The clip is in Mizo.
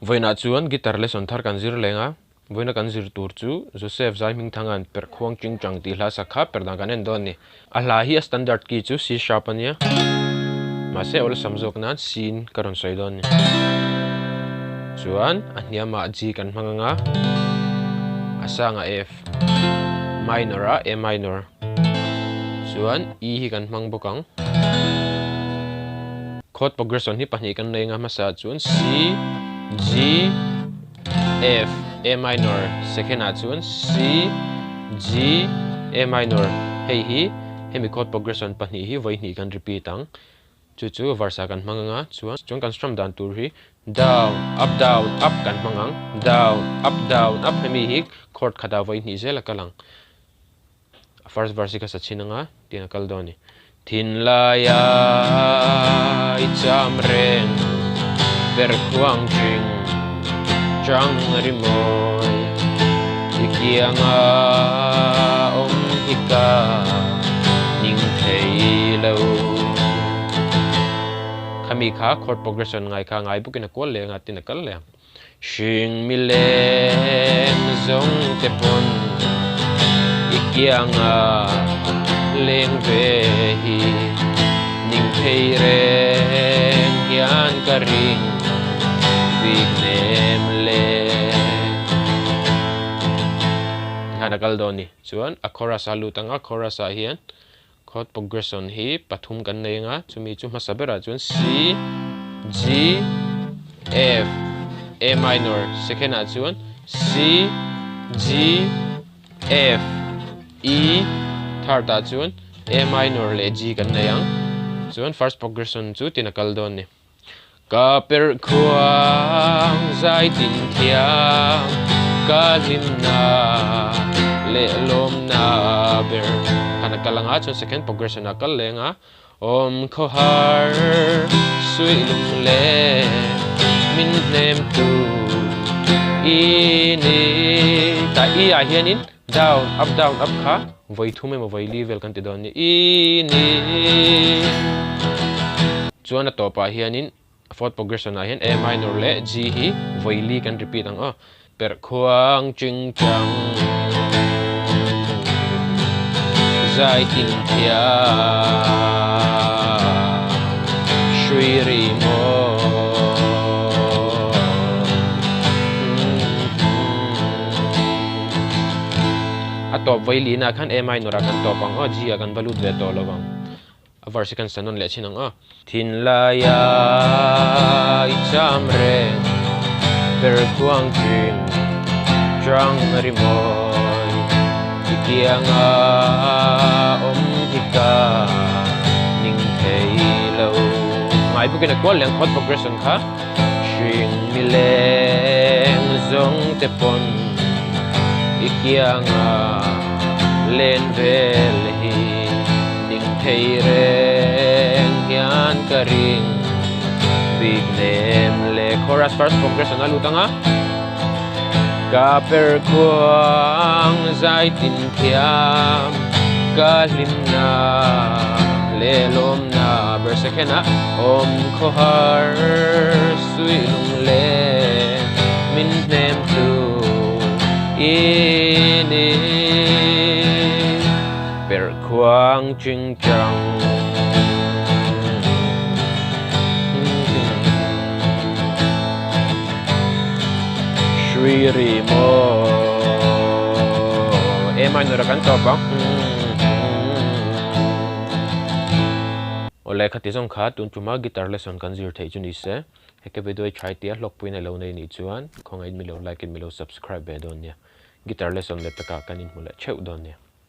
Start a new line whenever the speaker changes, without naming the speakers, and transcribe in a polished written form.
Vawiinah chuan guitar lesson thar kan zir leng a, vawiina kan zir tur chu Joseph Zaihmingthanga'n perh khuang ching chang tih hla sak kha perh dan kan en dawn a ni. A hla hi a standard key chu C sharp a nia, mahse awlsam zawk nan C in ka rawn sawi dawn a ni. Chuan a hniamah G kan hmang ang a, a sangah F, minor ah A minor, chuan E hi kan hmang bawk ang. Chord progression hi pahnih kan nei ang a, hmasa ah chuan C, G, F, A minor, second ah chuan C, G, A minor. Hei hi hemi chord progression pahnih hi vawi hnih kan repeat ang. Chu chu verse ah kan hmang ang a, chuan chuan kan strum dan tur hi down, up, down, up kan hmang ang. Down, up, down, up hemi hi chord khatah vawi hnih zel a kal ang. A first verse hi ka sa chhin anga tiang a kal dawn a ni. Thinlaia i cham reng ber khuang tling chang rimawi i kianga awm hi ka ning thei lo. Khami kha chord progression ngai kha ngai bawkin a kual leh anga tin a kal leh ang. Hring mi leng zawng te pawn i kianga leng ve hi ning phei reng hian ka ring bik nem le. Hian a kal dawn ni. Chuan a chorus a lut ang a, chorus ah hian chord progression hi pathum kan nei anga, chumi chu hmasa berah chuan C, G, F, A minor, second ah chuan C, G, F, E, third ah chuan A minor leh G kan nei ang. Chuan first progression chu tin a kal dawn a ni. Ka perh khuang zai tin thiam ka hlimna leh lawmna ber khan a kal anga chuan second progression ah kal leng a awm khaw har suih lung leh min hnem tu i ni tah i ah hianin down up down up kha vawi thum emaw vawi li vel kan ti dawn a ni i ni. Chuan a tawpah hianin fourth progression ah hian A minor leh G hi vawi li kan repeat ang aw. Perh khuang ching chang zai tin thiam hrui ri maw. A tawp vawi lina khan A minor ah kan tawp ang aw, G ah kan va lut ve tawh lo ang. A verse hi kan sa nawn leh thin ang a. Thinlaia i cham reng ber khuang thin chang rimawi i kianga awm hi ka ning thei lo. Ngai bawkin a kual leh ang chord progression kha. Hring mileng zawng te pawn i kianga len vel hi ning thei reng hian ka ring bik nem le. Chorus first progression a lut anga. Ka per khuang zai tin thiam ka hlimna leh lawmna ber second ah awm khawhar suih lung leh min hnem tu i ni per khuang ching chang. Sri ri maw A minor a kan tawp ang. Awle khati zawng kha tun tuma guitar lesson kan zir theih chu ni se heke video i try tia hlawkpuiin a lo nei nih chuan khawngaih in milo like in milo subscribe ve dawn nia guitar lesson leh pekah kan inhmu leh theuh dawn nia.